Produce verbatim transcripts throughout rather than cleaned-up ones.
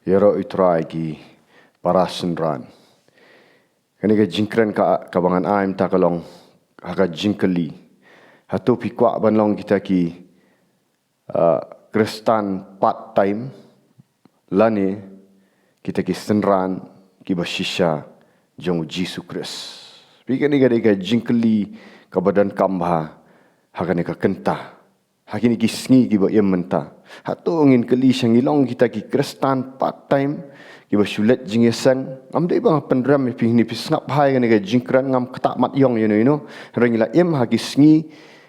Ïaroh ïa u Trai ki para synran. Kane ka jingkren ka, kaba ngan ai mynta ka long ha ka jingkylli. Hato phi kwah ban long kita ki, ah, Khristan part time, lane kita ki synran kiba shisha jong u Jisu Khrist? Phi, kane ka dei ka jingkylli kaba donkam bha ha kane ka kynta. Ha kine ki sngi kiba im mynta. Hato ngin kylli sha ngi long kita ki Khristan part time kiba shu leit jingïaseng? Ngam dei ba nga pynrem ïa phi, hynrei phi sngap bha ïa kane ka jingkren, ngam ktah mat ïong ïa no ïa no. Hynrei ngi la im ha ki sngi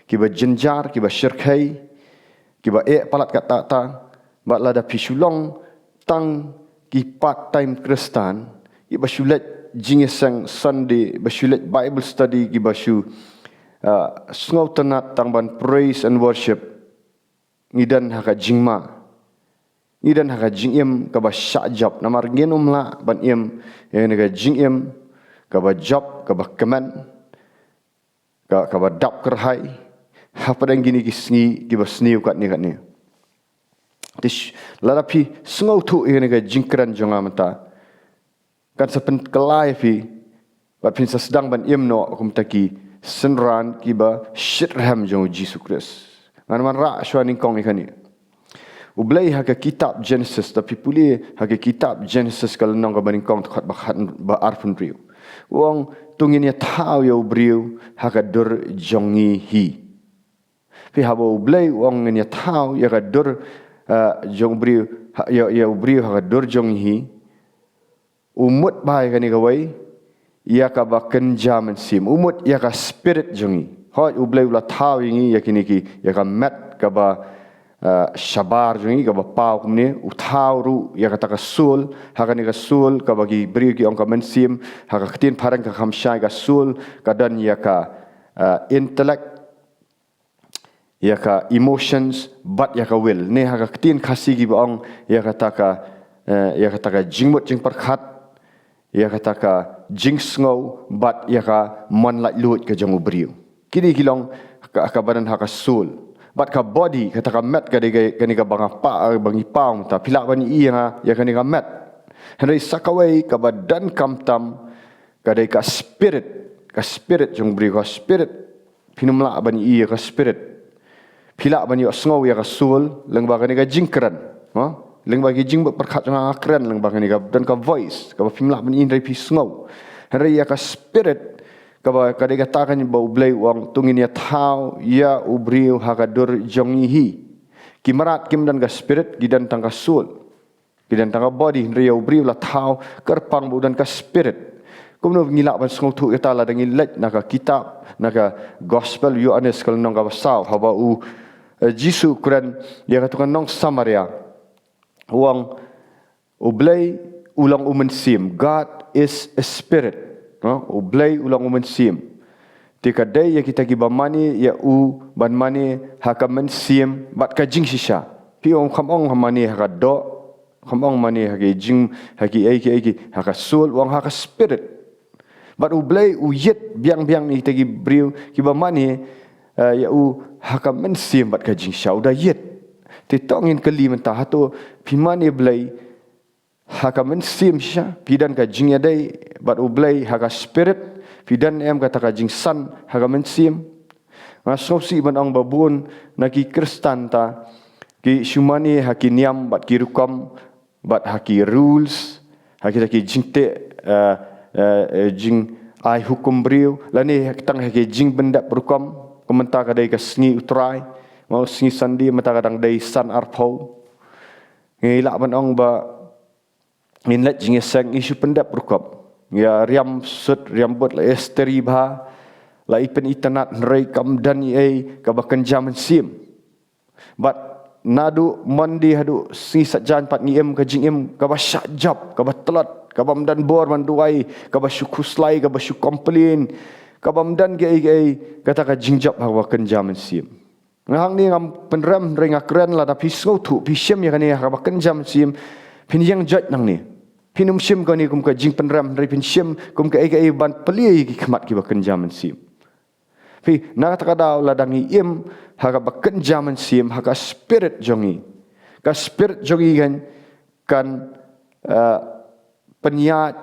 kiba jynjar, kiba shyrkhei, kiba eh palat katta katta. Bad lada phi shu long tang ki part time Khristan, kiba shu leit jingïaseng Sunday, ba shu leit Bible study, kiba shu, ah, sngewtynnat tang ban praise and worship, ngi don ha ka jingma, ngi don ha ka jingim kaba shah jop. Namar ngin ym lah ban im ïa kane ka jingim kaba jop, kaba kmen, ka, kaba dap kyrhai hapdeng kine ki sngi kiba sniew katne katne. Te sh-, lada phi sngewthuh ïa kane ka jingkren jong nga mynta, kan sa pynkylla ïa phi, bad phin sa sdang ban im noh kum kita ki synran kiba shitrhem jong u Jisu Khrist. Ngan wanrah shuwa nyngkong ïa kane. U Blei ha ka kitab Genesis, lada phi pule ha ka kitab Genesis ka lynnong kaba nyngkong, dkhot ba khat, ba arphew hynriew, u ong, to ngin ïa thaw ïa u briew ha ka dur jong ngi hi. Phi, haba u Blei u ong ngin ïa thaw ïa ka dur, ah, jong u briew, ha, ïa, ïa u briew ha ka dur jong ngi hi, u mut bha ïa kane kawei, ïa kaba kynja mynsiem, u mut ïa ka spirit jong ngi. Hooid, u Blei u la thaw ïa ngi ïa kine ki, ïa ka met kaba, ah, shabar jong ngi, kaba paw kumne, u thaw ruh ïa kata ka soul, ha kane ka soul kaba ki briew ki ong ka mynsiem, ha ka ktien phareng ka kham shai, ka soul ka don ïa ka, ah, intellect, ïa ka emotions, bad ïa ka will. Ne ha ka ktien Khasi kiba ong ïa kata ka, eh, ïa kata ka jingmut jingpyrkhat, ïa kata ka jingsngew, bad ïa ka mon laitluid ka jong u briew. Kine ki long ka, kaba don ha ka soul. Bad ka body, kata ka met, ka dei ka, kane kaba nga pa, ba ngi paw mynta. Phi lah ban ïohi ïa nga ïa kane ka met. Hynrei sa kawei kaba donkam tam, ka dei ka spirit, ka spirit jong u briew, ka spirit. Phin ym lah ban ïohi ïa ka spirit. Phi lah ban ïohsngew ïa ka soul lyngba kane ka jingkren, ha? Lyngba ki jingpyrkhat jong nga, nga kren lyngba kane ka, don ka voice kaba phim lah ban ïohi hynrei phi sngew. Hynrei ïa ka spirit, kaba ka dei kata kaba u Blei u ong, to ngin ïa thaw ïa u briew ha ka dur jong ngi hi. Ki mrad kim don ka spirit, ki don tang ka soul. Ki don tang ka body, hynrei ïa u briew la thaw kyrpang ba u don ka spirit. Kumno ngi lah ban sngewthuh ïa kata? Lada ngi leit na ka kitab, na ka gospel u Ïoannis ka lynnong kaba saw, haba u, eh, Jisu u kren ïa katu ka nong Samaria, u ong, u Blei u long u mynsiem. God is a spirit. No? U Blei u long u mynsiem. Te ka dei ïa kita kiba mane ïa u ban mane ha ka mynsiem bad ka jingshisha. Phi, ym kham ong mane ha ka doh, kham ong mane ha ki jing, ha ki ei ki ei ki, ha ka soul, u ong ha ka spirit. Bad u Blei u ïeit biang biang ïa kita ki briew kiba mane, eh, ïa u ha ka mynsiem bad ka jingshisha, u da ïeit. Te to ngin kylli mynta, hato phi mane Blei ha ka mynsiem shisha, phi don ka jingïadei bad u Blei ha ka spirit, phi don em kata ka jingsan ha ka mynsiem? Nga sngewsih ban ong ba bun na ki Khristan ta ki shu mane ha ki niam bad ki rukom bad ha ki rules, ha kita ki jingteh, eh, eh, eh, jingai hukum briew, lane tang ha ki jingpyndep rukom. Kumta ka dei ka sngi u Trai, ma u sngi Sunday, mynta ka dang dei san arphew. Ngi lah ban ong ba ngin leit jingïaseng, ngi shu pyndep rukom. Ngi ïa riam sut riam but, la esteri bha, la i pynitynnad, hynrei kam don ei ei kaba kynja mynsiem. Bad naduh Monday haduh sngi Saitjaiñ pat ngi im ka jingim kaba shah jop, kaba tlot, kaba ym don bor ban duwai, kaba shu khuslai, kaba shu complain, kaba ym don ki ei ki ei kata ka jingjop ha kaba kynja mynsiem. Nga hangne ngam pynrem, hynrei nga kren, lada phi sngewthuh, phi shim ïa kane ha kaba kynja mynsiem, phin ïeng joit nangne. Phin ym shim kane kum ka jingpynrem, hynrei phin shim kum ka ei ka ei ban plie ïa ki khmat kiba kynja mynsiem. Phi, na kata ka daw, lada ngi im ha kaba kynja mynsiem, ha ka spirit jong ngi, ka spirit jong ngi kan, kan eh, pynïaid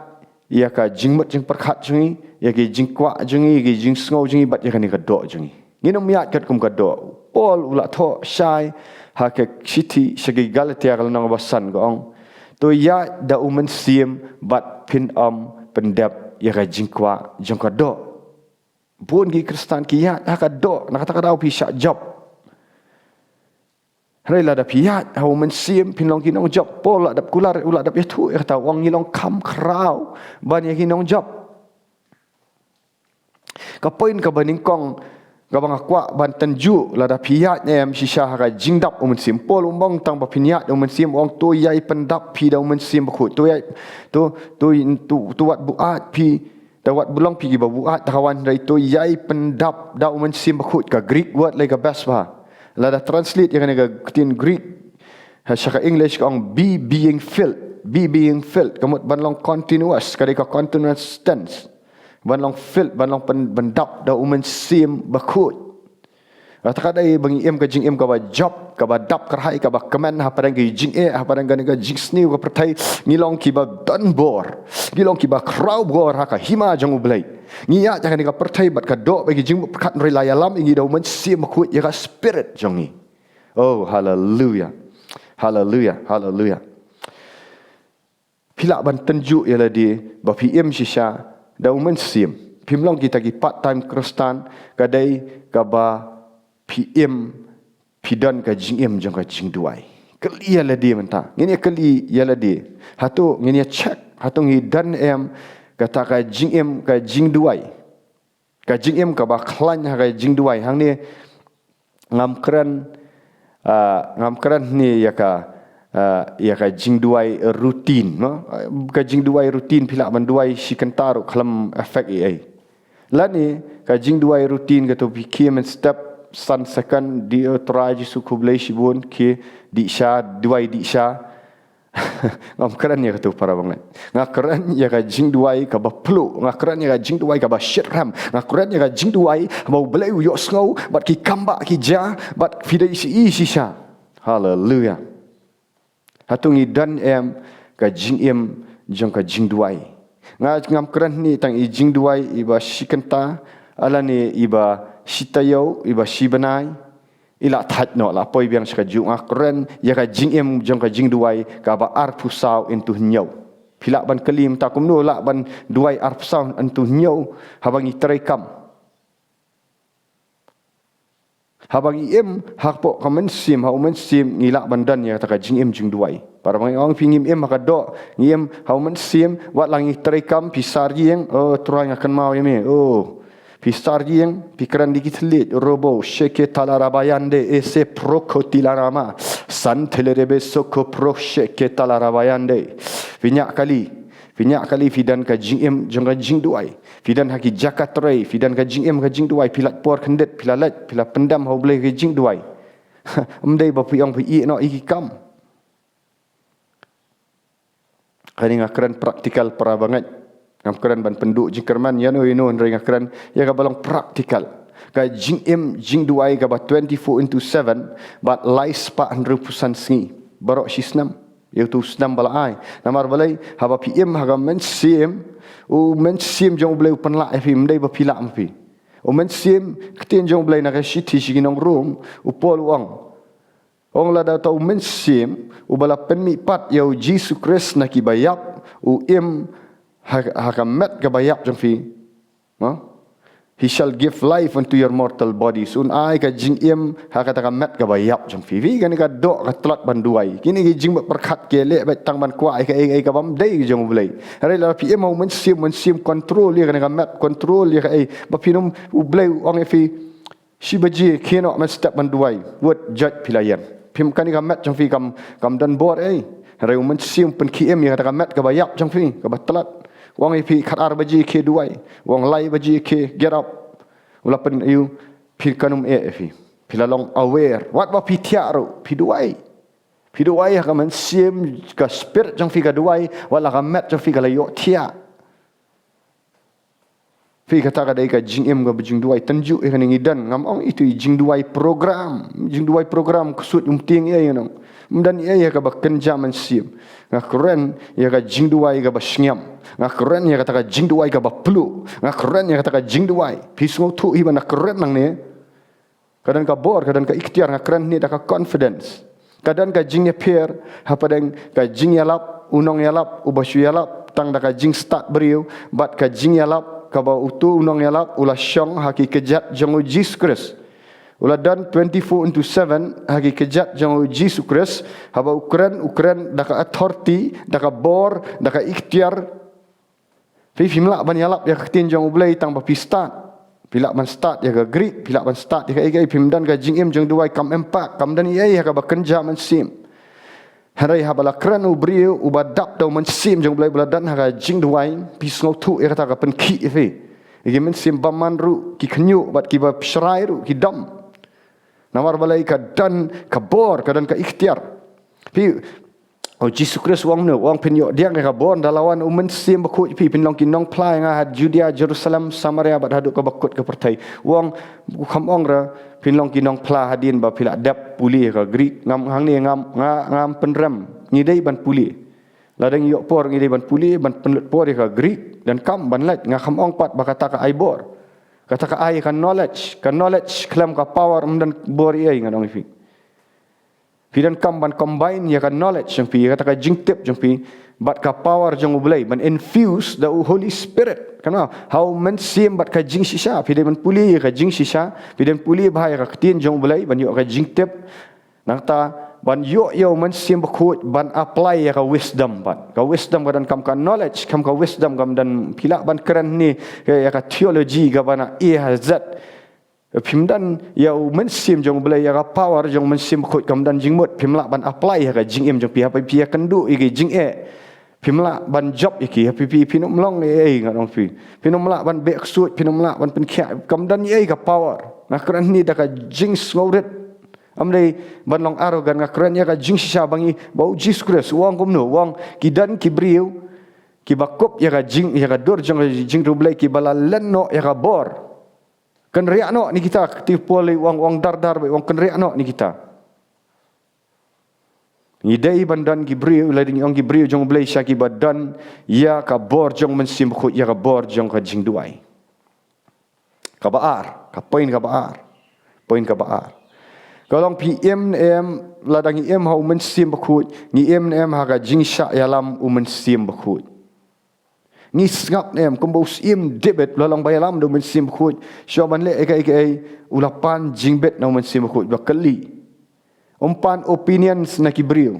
ïa ka jingmut jingpyrkhat jong ngi, ïa ki jingkwah jong ngi, ïa ki jingsngew jong ngi, bad ïa kane ka doh jong ngi. Ngin ym ïaid katkum ka doh. Paul u la thoh shai ha ka shithi sha ki Galatia ka lynnong ba san ka ong, to ïaid da u Mynsiem bad phin ym pyndep ïa ka jingkwah jong ka doh. Bun ki Khristan ki ïaid ha ka doh, na kata ka daw phi shah jop. Hynrei lada phi ïaid ha u Mynsiem phin long ki nongjop. Paul u la dep kular, u la dep ïathuh ïa kata, u ong ngi long kham khraw ban ïa ki nongjop. Ka point kaba nyngkong kaba nga kwah ban tynjuh, lada phi ïaid ne em shisha ha ka jingdap u Mynsiem. Paul um ong tang ba phin ïaid da u Mynsiem, u ong to ïai pyndap phi da u Mynsiem Bakhuid. To ïai, to, to, to, to wat buaid phi, to wat buh long phi kiba buaid, te ka wan, hynrei to ïai pyndap da u Mynsiem Bakhuid. Ka Greek word lei ka best bha. Lada translate ïa kane ka ktien Greek ha sha ka English ka ong be being filled. Be being filled. Ka mut ban long continuous, ka dei ka continuous tense. Ban long filled, ban long pyn-, pyndap da u Mynsiem Bakhuid. Kata ka dei ba ngi im ka jingim kaba jop, kaba dap kyrhai, kaba kmen hapdeng ka jingeh, hapdeng kane ka jingsniew ka pyrthei. Ngi long kiba don bor, ngi long kiba khraw bor ha ka hima jong u Blei. Ngi ïaid ha kane ka pyrthei bad ka doh bad ki jingmut pyrkhat, hynrei la ïalam ïa ngi da u Mynsiem Bakhuid, ïa ka Spirit jong ngi. Oh, haleluia. Haleluia, haleluia. Phi lah ban tynjuh ïa lade ba phi im shisha da u Mynsiem. Phim long kita ki part time Khristan, ka dei kaba phi im, phi don ka jingim jong ka jingduwai. Kylli ïa lade mynta. Ngin ïa kylli ïa lade. Hato ngin ïa check, hato ngi don em kata ka jingim ka jingduwai. Ka jingim kaba khlaiñ ha ka jingduwai. Hangne ngam kren, ah, ngam kren hangne ïa ka, ah, ïa ka jingduwai routine, no? Ka jingduwai routine phi lah ban duwai shi kynta ruh khlem effect ei ei. Lane ka jingduwai routine kato phi khie mynstep san second, dih, oh Trai Jisu khublei shibun, khie dih sha, duwai dih sha. Ngam kren ïa kato para bangeit. Nga kren ïa ka jingduwai kaba phylla. Nga kren ïa ka jingduwai kaba shitrhem. Nga kren ïa ka jingduwai ba u Blei u ïohsngew bad ki kam ba ki jia bad phi dei shi i shisha. Haleluia. Hato ngi don em ka jingim jong ka jingduwai? Nga ngam kren hangne tang i jingduwai iba shi kynta, lane iba shi taïew, iba shi bnai. I la thait noh, la poi biang sha kajuh. Nga kren ïa ka jingim jong ka jingduwai kaba arphew saw into hynñiew. Phi lah ban kylli mynta kumno lah ban duwai arphew saw into hynñiew haba ngi treikam. Haba ngi im hapoh ka mynsiem, ha u Mynsiem ngi lah ban don ïa kata ka jingim jingduwai. Para bangeit, nga ong ïa phi, ngim im ha ka doh, ngi im ha u Mynsiem, wat la ngi treikam, phi sar ïing, oh Trai nga kynmaw ïa me, oh. Phi sar ïing, phi kren da ki thylliej, robo sheke tala rabayande, ese proko tilarama, san thele rebe soko pro sheke tala rabayande. Phi ñiah kali, phi ñiah kali, phi don ka jingim jong ka jingduwai. Phi don ha ki jaka trei, phi don ka jingim ka jingduwai, phi lait por khyndiat, phi la leit, phi la pyndem ha u Blei ka jingduwai. Ym dei ba phi ong phi ïeh noh ïa ki kam. Kane nga kren practical para bangeit. Ngam kren ban pynduh jingkyrmen ïano ïano, hynrei nga kren ïa kaba long practical. Ka jingim jingduwai kaba twenty-four into seven, bad lai spah hynriewphew san sngi. Baroh shi snem. Ïa uto u snem ba la ai. Namar balei? Haba phi im ha ka mynsiem, u Mynsiem jong u Blei u pynlah ïa phi, ym dei ba phi lah ma phi. U Mynsiem, ktien jong u Blei na ka shithi sha ki nong Rom, u Paul u ong. Ong lada uta u Mynsiem uba la pynmihpat ïa u Jisu Khrist na kiba ïap, u im ha, ha ka met kaba ïap jong phi. No? He shall give life unto your mortal bodies. Un ai ka jingim ha kata ka met kaba ïap jong phi. Phi, kane ka doh ka tlot ban duwai. Kine ki jingmut pyrkhat ki leh beit tang ban kwah ïa kaei kaei kaba ym dei jong u Blei. Hynrei lada phi im ha u Mynsiem, Mynsiem control ïa kane ka met, control ïa kaei. Ba phin ym, u Blei u ong ïa phi, shi baje khie noh mynstep ban duwai. Wat jot phi la ïeng. Phim, kane ka met jong phi kam, kam don bor ei. Hynrei u Mynsiem pynkhie im ïa kata ka met kaba ïap jong phi, kaba tlot. U ong ïa phi khatar baje khie duwai. U ong lai baje khie, get up. U la pyn, ïoh, phi kan ym eh ïa phi. Phi la long aware. Wat ba phi thiah ruh, phi duwai. Phi duwai ha ka mynsiem, ka spirit jong phi ka duwai, wat la ka met jong phi ka la ïohthiah. Phi, kata ka dei ka jingim kaba jingduwai. Tynjuh ïa kane ngi don, ngam ong ito i jingduwai program. Jingduwai program ksuid um tieng ïa, ïa nong. Ym don ei ei ha kaba kynja mynsiem. Nga kren ïa ka jingduwai kaba shngiam. Nga kren ïa kata ka jingduwai kaba pluh. Nga kren ïa kata ka jingduwai. Phi sngewthuh hi ba nga kren nangne. Ka don ka bor, ka don ka iktiar, nga kren hangne da ka confidence. Ka don ka jingïapher hapdeng ka jingïalap, u nongïalap, uba shu ïalap tang da ka jingstad briew, bad ka jingïalap kaba uto u nongïalap u la shong ha ki kjat jong u Jisu Khrist. U la don twenty-four into seven ha ki kjat jong u Jisu Khrist, haba u kren, u kren da ka authority, da ka bor, da ka iktiar. Phi, phim lah ban ïalap ïa ka ktien jong U Blei tang ba phi stad. Phi lah ban stad ïa ka Greek, phi lah ban stad ïa ka ei ei, phim don ka jingim jong duwai, kam impact, kam don ei ei ha kaba kynja mynsiem. Hynrei haba la kren u briew uba dap da u Mynsiem jong U Blei, ba la don ha ka jingduwai, phi sngewthuh ïa kata ka pynkhih ïa phi. Ïa ki mynsiem bymman ruh ki khynñiuh, bad kiba shrai ruh ki dom. Namar balei? Ka don ka bor, ka don ka iktiar. Phi, u Jisu Khrist u ong kumno? U ong phin ïoh pdiang ïa ka bor ynda la wan u Mynsiem Bakhuid ïa phi, phin long ki nongphla ïa nga ha Judia, Jerusalem, Samaria, bad haduh kaba kut ka pyrthei. U ong, u kham ong re phin long ki nongphla hadien ba phi la dep pule ïa ka Greek. Ngam, hangne ngam, nga, ngam pynrem. Ngi dei ban pule. Lada ngi ïoh por ngi dei ban pule, ban pynlut por ïa ka Greek, donkam ban leit. Nga kham ong pat ba kata ka ai bor. Kata ka ai ka knowledge, ka knowledge khlem ka power ym don bor ei ei, ngan ong ïa phi. Phi donkam ban combine ïa ka knowledge jong phi, ïa kata ka jingtip jong phi, bad ka power jong U Blei, ban infuse da u Holy Spirit. Kane, ha u Mynsiem bad ka jingshisha, phi dei ban pule ïa ka jingshisha, phi dei ban pule bha ïa ka ktien jong U Blei, ban ïoh ka jingtip. Nangta, ban ïoh ïa u Mynsiem Bakhuid, ban apply ïa ka wisdom pat. Ka wisdom ka donkam ka knowledge, kam ka wisdom kam don, phi lah ban kren hangne, ïa ka theology kaba na A ha Z. Phim don ïa u Mynsiem jong U Blei, ïa ka power jong u Mynsiem Bakhuid, kam don jingmut, phim lah ban apply ïa ka jingim jong phi, haba phi ïakynduh ïa ki jingeh. Phim lah ban jop ïa ki, haba phi, phin ym long ei ei, ngan ong ïa phi. Phin ym lah ban beh ksuid, phin ym lah ban pynkhiah, kam don ei ei ka power. Nga kren hangne da ka jingsngewrit. Ym dei ban long arrogant, nga kren ïa ka jingshisha ba ngi, ba u Jisu Khrist u ong kumno, u ong ki don ki briew kiba kup ïa ka jing, ïa ka dur jong ka jingduwai, kiba la len noh ïa ka bor. Kynriah noh na kita, ka ktien Paul u ong, u ong dar dar bha, u ong kynriah noh na kita. Ngi dei ban don ki briew, lada ngi ong ki briew jong U Blei, sha kiba don ïa ka bor jong u Mynsiem Bakhuid, ïa ka bor jong ka jingduwai. Kaba ar, ka point kaba ar. Point kaba ar. Ka long phi im ne em, lada ngi im ha u Mynsiem Bakhuid, ngi im ne em ha ka jingshah ïalam u Mynsiem Bakhuid. Ngi sngap ne em, kumba u Syiem David u la long ba ïalam da u Mynsiem Bakhuid, shuwa ban leh ei ei ei, u la pan jingbit na u Mynsiem Bakhuid, u la kylli. Um pan opinions na ki briew.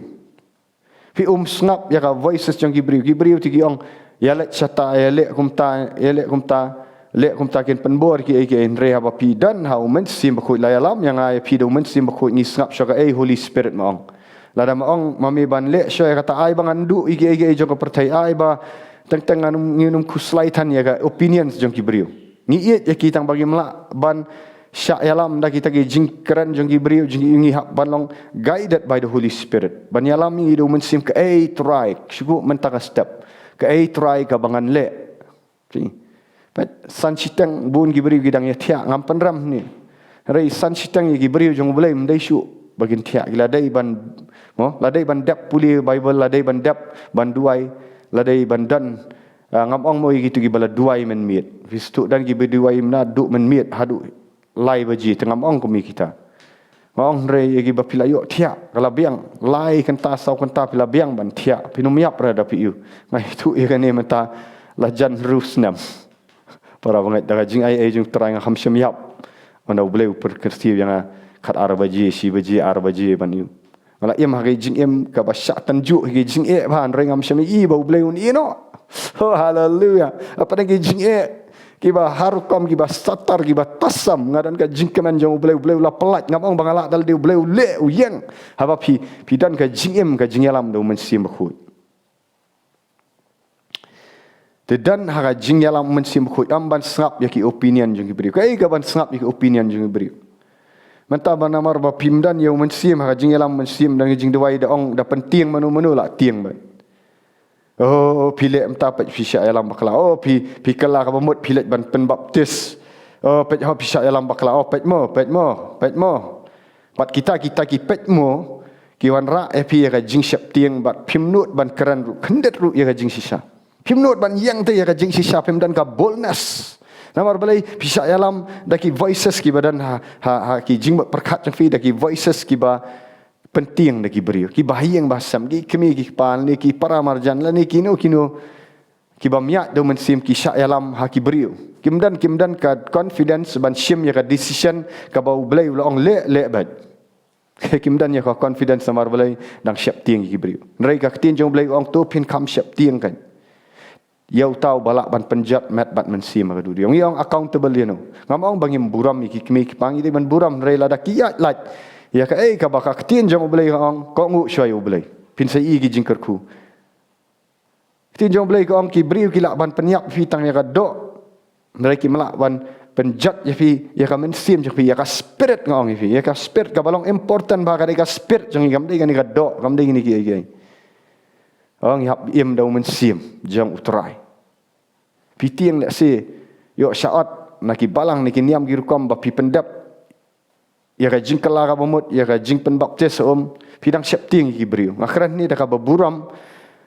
Phi, um sngap ïa ka voices jong ki briew. Ki briew te ki ong, ïa leit shata, ïa leh kumta, ïa leh kumta, leh kumta kin pynbor ki ei ki ei, hynrei haba phi don ha u Mynsiem Bakhuid, la ïalam ïa nga ïa phi da u Mynsiem Bakhuid, ngi sngap shuwa kaei Holy Spirit ma ong. Lada ma ong ma me ban leh shuwa ïa kata, ai ba ngan duh ïa ki ei ki ei jong ka pyrthei, ai ba teng teng ngan, ngin ym khuslai than ïa ka opinions jong ki briew. Ngi ïeit ïa ki tang ba ngim lah ban shah ïalam da kita ki jingkren jong ki briew, jong ki, ngi hap ban long guided by the Holy Spirit. Ban ïalam ïa ngi da u Mynsiem, kaei Trai, shu kup mynta ka step, kaei Trai kaba ngan leh. Phi, peit, san shiteng bun ki briew ki dang ïathiah, ngam pynrem hangne. Hynrei san shiteng ïa ki briew jong U Blei ym dei shuh ba kin thiah, ki la dei ban, mo, la dei ban dep pule Bible, la dei ban dep ban duwai, la dei ban don, ah, ngam ong mo ïa kito kiba la duwai mynmiet. Phi sngewthuh, don kiba duwai mynta haduh mynmiet, haduh lai baje, te ngam ong kumne kita. Nga ong hynrei ïa kiba phi la ïohthiah, ka la biang, lai kynta, saw kynta phi la biang ban thiah, phin ym ïap re da phi ïoh. Nga ïathuh ïa kane mynta la jan hynriew snem. Para bangeit, da ka jingaiei jong u Trai ngam shym ïap. Ynda U Blei u pyrkhat ïa nga khatar baje, shi baje, ar baje ban ïoh. Nga la im ha ka jingim kaba shah tynjuh ha ka jingeh bha, hynrei ngam shym ïohi ba U Blei un ïehnoh. Oh, haleluya. Hapdeng ki jingeh kiba har rukom, kiba satar, kiba tasam, nga don ka jingkmen jong U Blei, U Blei u la pyllait, ngam ong ba nga lah, da lade U Blei u leh, u ïeng. Haba phi, phi don ka jingim, ka jingïalam da u Mynsiem Bakhuid. Te don ha ka jingïalam u Mynsiem Bakhuid, ym ban sngap ïa ki opinion jong ki briew. Kaei ka ban sngap ïa ki opinion jong ki briew? Mynta ba namar ba phim don ïa u Mynsiem, ha ka jingïalam u Mynsiem, don ka jingduwai da ong, da pyntieng mano mano la tieng beit. Oh, phi leh mynta, peit phi shah ïalam bakla. Oh, phi, phi kylla kaba mut phi leit ban pynbaptis. Oh, peit ho phi shah ïalam bakla. Oh, peit mo, peit mo, peit mo. Bad kita, kita ki peit mo, Ki wanrah ïa phi ïa ka jingsheptieng bad phim nud ban kren ruh, khyndiat ruh ïa ka jingshisha. Phim nud ban ïeng te ïa ka jingshisha, phim don ka boldness. Namar balei? Phi shah ïalam da ki voices kiba don ha, ha, ha ki jingmut pyrkhat jong phi, da ki voices kiba pyntieng da ki briew, kiba ha ïing ba ha sem, ki kmie ki kpa, lane ki para marjan, lane kino kino, kiba ym ïaid da u Mynsiem, ki shah ïalam ha ki briew. Kim don, kim don ka confidence ban shim ïa ka decision kaba U Blei u la ong leh, leh beit. Kim don ïa ka confidence namar balei? Dang sheptieng ïa ki briew. Hynrei ka ktien jong U Blei u ong to phin kham sheptieng kein ïa uta uba lah ban pynjot met bad mynsiem ha ka duriaw. Ngi ong accountable ïa no? Ngam ong ba ngim burom ïa ki kmie ki kpa, ngi dei ban burom, hynrei lada ki ïaid lait ïa kaei kaba ka ktien jong U Blei ka ong, kohnguh shuwa ïa U Blei. Phin sa ïohi ki jingkyrkhu. Ktien jong U Blei ka ong ki briew ki lah ban pynïap ïa phi tang ïa ka doh, hynrei kim lah ban pynjot ïa phi ïa ka mynsiem jong phi, ïa ka spirit, nga ong ïa phi. Ïa ka spirit kaba long important bha ka dei ka spirit jong ngi, kam dei kane ka doh, kam dei kine kiei kiei. Ong ïa hap im da u Mynsiem jong U Trai. Phi tieng lehse, ïoh shah ot na ki balang, na ki niam ki rukom ba phi pyndep ïa ka jingkylla kaba mut, ïa ka jingpynbaptis ha um, phi dang sheptieng ïa ki briew. Nga kren hangne da kaba burom,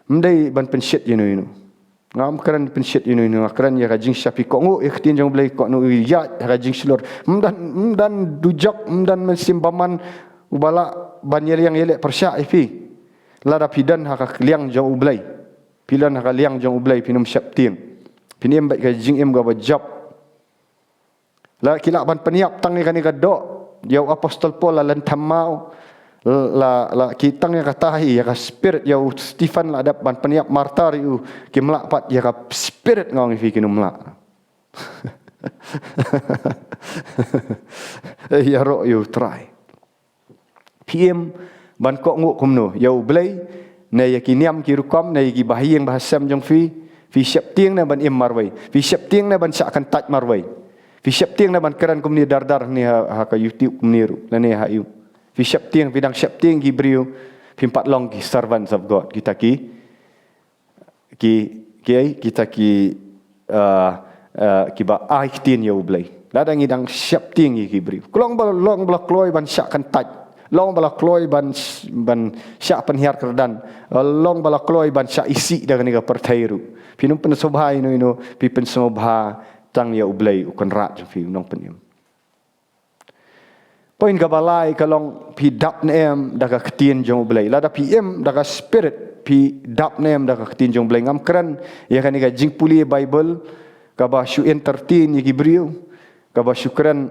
ym dei ban pynshit ïano ïano. Ngam kren pynshit ïano ïano, nga kren ïa ka jingshisha. Phi kohnguh ïa ka ktien jong U Blei, kohnguh ïa ka jingshlur. Ym don, ym don dujok, ym don mynsiem bymman uba lah ban ïaleh ïaleh pyrshah ïa phi. Lada phi don ha ka liang jong U Blei, phi don ha ka liang jong U Blei, phin ym sheptieng. Phin im beit ka jingim kaba jop. La ki lah ban pynïap tang ïa kane ka doh, ïa u apostol Paul la lynthem maw. La, la ki tang ïa kata hi, ïa ka spirit, ïa u Stephen la dep ban pynïap martyr ïa u, kim lah pat ïa ka spirit, nga ong ïa phi, kin ym lah. Ïaroh ïa U Trai. Phi im ban kohnguh kumno? Ïa U Blei, ne ïa ki niam ki rukom, ne ïa kiba ha ïing ba ha sem jong phi? Phi sheptieng ne ban im marwei? Phi sheptieng ne ban shah kyntait marwei? Phi sheptieng ne ban kren kumne dar dar ne ha, ha ka YouTube kumne ruh, lane ha ïu? Phi sheptieng, phi dang sheptieng ki briew, phim pat long ki servants of God, kita ki ki, ki, kita ki, uh, uh, kiba ai ktien ïa U Blei. Lada ngi dang sheptieng ïa ki briew, long ba, long ba la kloi ban shah kyntait, long ba la kloi ban sh-, ban shah pynhiar kyrdan, long ba la kloi ban shah isih da kane ka pyrthei ruh, phin ym pynsngewbha ïano ïano, phi pynsngewbha tang ïa U Blei, U Kynrad jong phi, U Nongpynim. Point kaba lai ka long, phi dap ne em da ka ktien jong U Blei? Lada phi im da ka spirit, phi dap ne em da ka ktien jong U Blei? Ngam kren ïa kane ka jingpule Bible kaba shu entertain ïa ki briew, kaba shu kren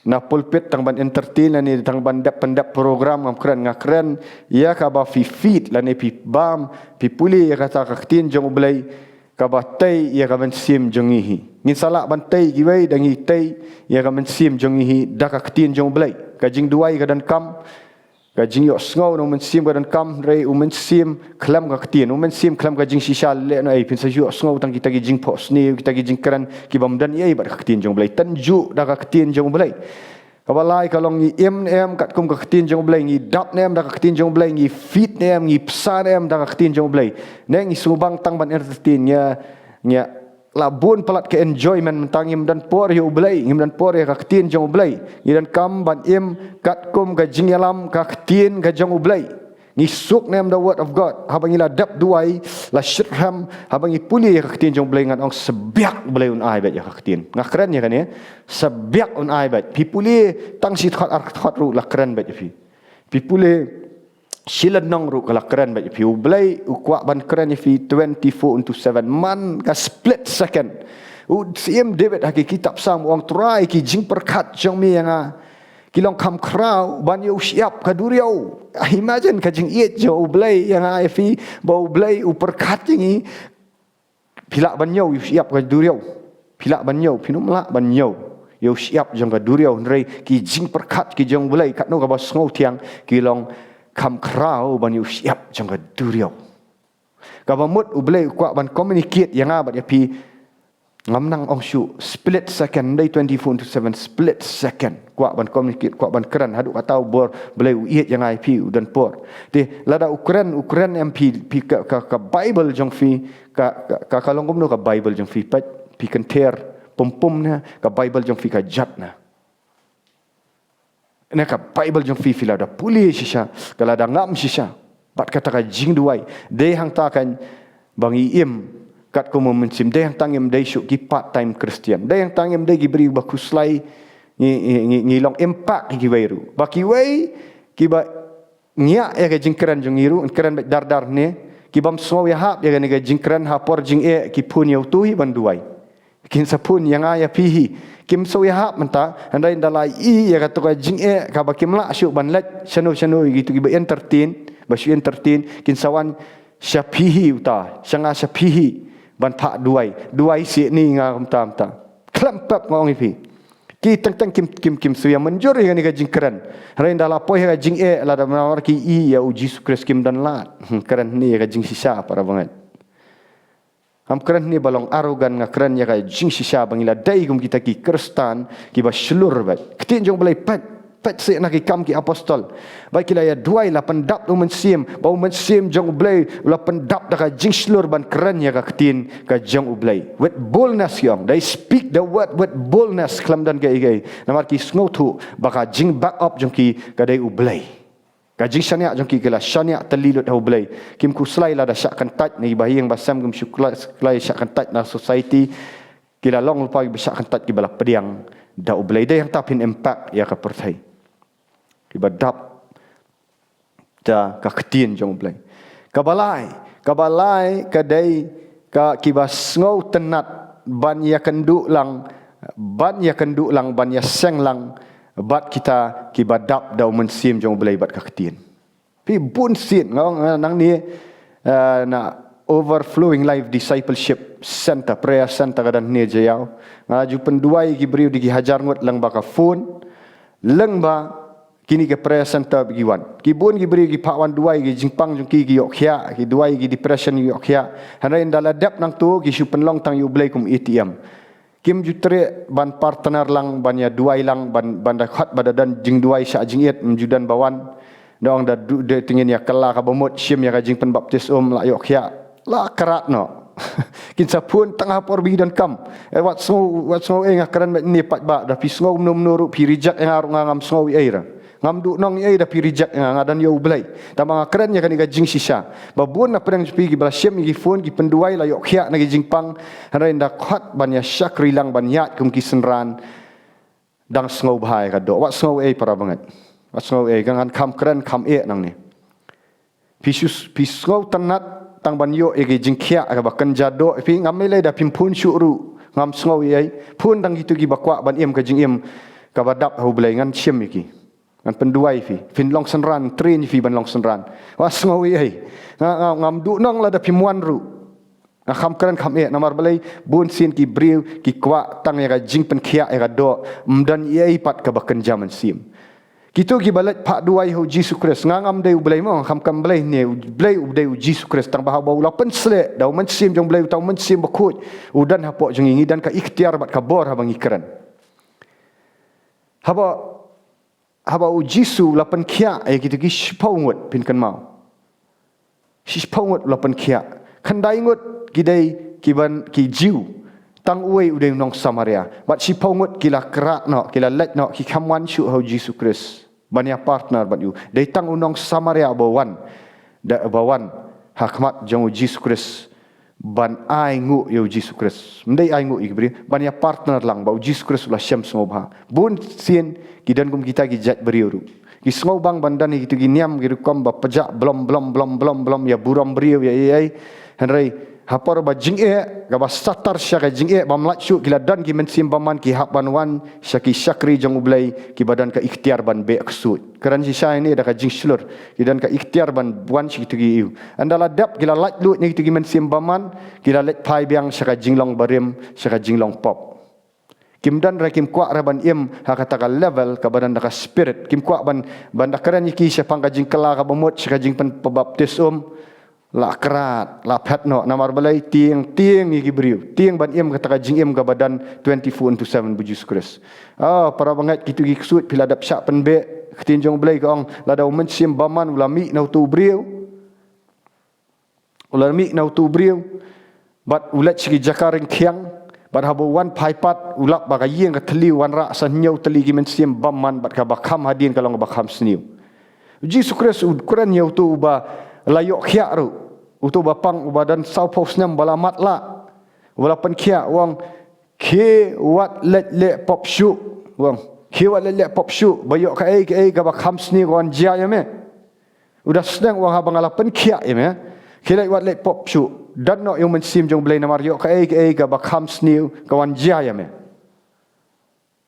na pulpit tang ban entertain, lane tang ban dep pyndep program, ngam kren. Nga kren ïa kaba phi feed, lane phi bam, phi pule ïa kata ka ktien jong U Blei, kaba tei ïa ka mynsiem jong ngi hi. Ngin sa lah ban tei kiwei da ngi tei ïa ka mynsiem jong ngi hi da ka ktien jong U Blei. Ka jingduwai ka donkam, ka jingïohsngew na u Mynsiem ka donkam, hynrei u mynsiem khlem ka ktien, u mynsiem khlem ka jingshisha, lehnohei phin sa ïohsngew tang kita ki jingphohsniew, kita ki jingkren kibym don ei bad ka ktien jong U Blei. Tynjuh da ka ktien jong U Blei. Kaba lai ka long, ngi im ne em katkum ka ktien jong U Blei, ngi dap ne em da ka ktien jong U Blei, ngi feed ne em, ngi bsa ne em da ka ktien jong U Blei? Ne ngi sngewbang tang ban entertain, ngi, ngi la bun palat ka enjoyment mynta, ngim don por ïa U Blei, ngim don por ïa ka ktien jong U Blei. Ngi donkam ban im katkum ka jingïalam ka ktien ka jong U Blei. Ngi suk ne em da Word of God? Haba ngi la dep duwai, la shitrhem, haba ngi pule ïa ka ktien jong U Blei, ngan ong, sa biak U Blei un ai beit ïa ka ktien. Nga kren ïa kane, sa biak un ai beit. Phi pule tang shi dkhot ar dkhot ruh la kren beit ïa phi. Phi pule shi lynnong ruh ka la kren beit ïa phi. U Blei u kwah ban kren ïa phi twenty-four into seven. Man ka split second. U Syiem David ha ki kitab Salm u ong, Trai, ki jingpyrkhat jong me ïa nga ki long kham khraw ban ïoh shyiap ka duriaw. Imagine ka jingïeit jong U Blei ïa nga ïa phi, ba U Blei u pyrkhat ïa ngi, phi lah ban ñiew ïoh shyiap ka duriaw? Phi lah ban ñiew? Phin ym lah ban ñiew ïoh shyiap jong ka duriaw. Hynrei ki jingpyrkhat ki jong U Blei, katno kaba sngewthiang, ki long kham khraw ban ïoh shyiap jong ka duriaw. Kaba mut U Blei u kwah ban communicate ïa nga bad ïa phi, ngam nang ong shuh, split second, ym dei twenty-four into seven, split second. Kwah ban communicate, kwah ban kren, haduh katta u bor Blei u ïeit ïa nga ïa phi, u don por. Te lada u kren, u kren em phi, phi ka, ka, ka Bible jong phi, ka, ka, ka, ka long kumno ka Bible jong phi? Peit, phi kynther pum pum ne, ka Bible jong phi ka jot ne? Na ka Bible jong phi phi la da pule shisha, ka la da ngam shisha. Bad kata ka jingduwai. Dei hangta kan ba ngi im katkum u Mynsiem. Dei hangta ngim dei shuh ki part-time Christian. Dei hangta ngim dei ki briew ba khuslai ngi, ngi, ngi, ngi long impact ïa kiwei ruh. Ba kiwei kiba ngiah ïa ka jingkren jong ngi ruh, kren bad dar dar ne. Ki bym sngew ïahap ïa kane ka jingkren ha por jingeh ki phone ïa uto hi ban duwai. Kin sa phone ïa nga ïa phi hi. Kim sngew ïahap mynta, hynrei ynda la i ïa kato ka jingeh kaba kim lah shuh ban leit shano shano ïa kito kiba entertain, ba shu entertain, kin sa wan sha phi hi uta, sha nga sha phi hi ban phah duwai. Duwai seh ni nga kumta kumta. Khlem pep nga ong ïa phi. Ki teng teng kim, kim, kim sngew ïa mynjur ïa kane ka jingkren. Hynrei ynda la poi ha ka jingeh, lada namar ki i ïa u Jisu Khrist kim don lad. Hmm, kren ni ïa ka jingshisha para bangeit. Ngam kren ni ba long arrogant, nga kren ïa ka jingshisha ba ngi la dei kum kita ki Khristan kiba shlur bad. Ka ktien jong U Blei, peit, peit seh na Ki Kam ki Apostol. Ba ki la ïa duwai, la pyndap da u Mynsiem, ba u Mynsiem jong U Blei u la pyndap da ka jingshlur ban kren ïa ka ktien ka jong U Blei. With boldness, ïong. They speak the word with boldness, khlem don kaei kaei. Namar ki sngewthuh ba ka jing back up jong ki ka dei U Blei. Ka jingshaniah jong ki, ki la shaniah tylli lut ha U Blei. Kim khuslai lada shah kyntait na kiba ha ïing ba sem, kim shu khuslai shah kyntait na society. Ki la long lypa kiba shah kyntait, kiba la pdiang da U Blei. Dei hangta phin impact ïa ka pyrthei. Kiba dap da ka ktien jong U Blei. Kaba lai, kaba lai ka dei ka kiba sngewtynnat ban ïakynduh lang, ban ïakynduh lang, ban ïaseng lang bad kita kiba dap da u Mynsiem jong U Blei bad ka ktien. Phi, bun sien, nga ong, eh, nangne, eh, na Overflowing Life Discipleship Center, Prayer Center ka don hangne Jaïaw. Nga ju pynduwai ki briew da ki hajar ngut lyngba ka phone, lyngba kine ki prayer center ba ki wan. Ki bun ki briew ki phah wan duwai, ki jingpang jong ki ki ïoh khiah, ki duwai ki depression ki ïoh khiah. Hynrei ynda la dep nangto ki shu pynlong tang ïa U Blei kum A T M. Kim ju treh ban partner lang, ban ïa duwai lang, ban, ban da khot ba da don jingduwai shah jingit, ym ju don ba wan. Da ong da du-, da tyngen ïa kylla kaba mut, shim ïa ka jingpynbaptis, um, la ïoh khiah. La krat noh. Kin sa phone tang ha por ba ngi donkam. Eh, wat sngew, wat sngew ei, nga kren bad ne pat ba, da phi sngew kumno kumno ruh, phi reject ïa nga ruh, nga ngam sngew ei ruh. Ngam duh nong ei da phi reject ïa nga, nga don ïa U Blei. Tangba nga kren ïa kane ka jingshisha. Ba bun na pdeng jong phi kiba la shim ïa ki phone, ki pynduwai, la ïoh khiah na ki jingpang. Hynrei ynda khot ban ïa shakri lang, ban ïaid kum ki synran, dang sngewbha ïa ka doh. Wat sngew ei para bangeit. Wat sngew ei, ka ngan kham kren kham eh nangne. Phi shu, phi sngewtynnat tang ban ïoh ïa ki jingkhiah kaba kynja doh, phi, ngam lei lei da phim phone shuh ruh, ngam sngew ei. Phone tang kito kiba kwah ban im ka jingim kaba dap ha U Blei, ngan shim ïa ki. Ngan pynduwai ïa phi. Phin long synran, train ïa phi ban long synran. Wat sngew ei. Nga, nga, ngam duh nong lada phim wan ruh. Nga kham kren kham eh, namar balei, bun sien ki briew ki kwah tang ïa ka jingpynkhiah ïa ka doh, ym don ei ei pat kaba kynja mynsiem. Kito kiba leit phah duwai ha u Jisu Khrist, nga ngam dei U Blei mo, nga kham kren Blei ne, U Blei u dei u Jisu Khrist, tangba haba u la pynsleh da u Mynsiem jong U Blei, uta u Mynsiem Bakhuid u don hapoh jong ngi, ngi don ka iktiar bad ka bor haba ngi kren. Haba Haba u Jisu u la pynkhiah ïa kito ki shiphew ngut, phin kynmaw. Shiphew ngut u la pynkhiah. Khyndai ngut ki dei kiban ki Jiw. Tang uwei u dei u nong Samaria. Bad shiphew ngut ki la krat noh, ki la leit noh, ki kham wan shuh ha u Jisu Khrist ban ïa partner bad u. Dei tang u nong Samaria ba wan, da, ba wan ha khmat jong u Jisu Khrist ban ai nguh ïa u Jisu Khrist. Ym dei ai nguh ïa ki briew, ban ïa partner lang ba u Jisu Khrist u la shem sngewbha. Bun sien ki don kum kita ki jait briew ruh. Ki sngewbang ban don ïa kito ki niam ki rukom ba pjah blom blom blom blom blom, ïa burom briew, ïa ei ei. Hynrei ha por ba jingeh, kaba satar sha ka jingeh bym lait shuh, ki la don ki mynsiem bymman, ki hap ban wan sha ki shakri jong U Blei kiba don ka iktiar ban beh ksuid. Kren shisha ïa ne da ka jingshlur, ki don ka iktiar ban wan sha kito ki ïew. Ynda la dep ki la lait luid na kito ki mynsiem bymman, ki la leit phai biang sha ka jinglong barim, sha ka jinglong pop. Kim don re, kim kwah re ban im ha kata ka level kaba don da ka spirit. Kim kwah ban, ban da kren ïa ki shaphang ka jingkylla kaba mut, sha ka jingpynbaptis, um. La krat, la phet noh, namar balei? Tieng, tieng ïa ki briew. Tieng ban im kata ka jingim kaba don twenty-four into seven bad u Jisu Khrist. Ah, para bangeit, kito ki ksuid phi la dep shah pynbeh. Ka ktien jong U Blei ka ong, lada u mynsiem bymman u la mih na uto u briew, u la mih na uto u briew bad u leit sha ki jaka ryngkhiang, Bad haba u wan phai pat, u lap ba ka ïing ka thylli, u wanrah san hynñiew tylli ki mynsiem bymman, bad kaba kham hadien ka long kaba kham sniew. U Jisu Khrist u kren ïa uto uba la ïoh khiah ruh. Uto uba pang, uba don sawphew snem, ba la matlah, uba la pynkhiah, u ong, "Khie wat leit leh pop shuh," u ong. "Khie wat leit leh pop shuh, ba ïoh kaei kaei kaba kham sniew ka wan jia ïa me." U da sneng, u ong, "Haba nga la pynkhiah ïa me, khie leit wat leit pop shuh. Don noh ïa u Mynsiem jong U Blei, namar ïoh kaei kaei kaba kham sniew ka wan jia ïa me."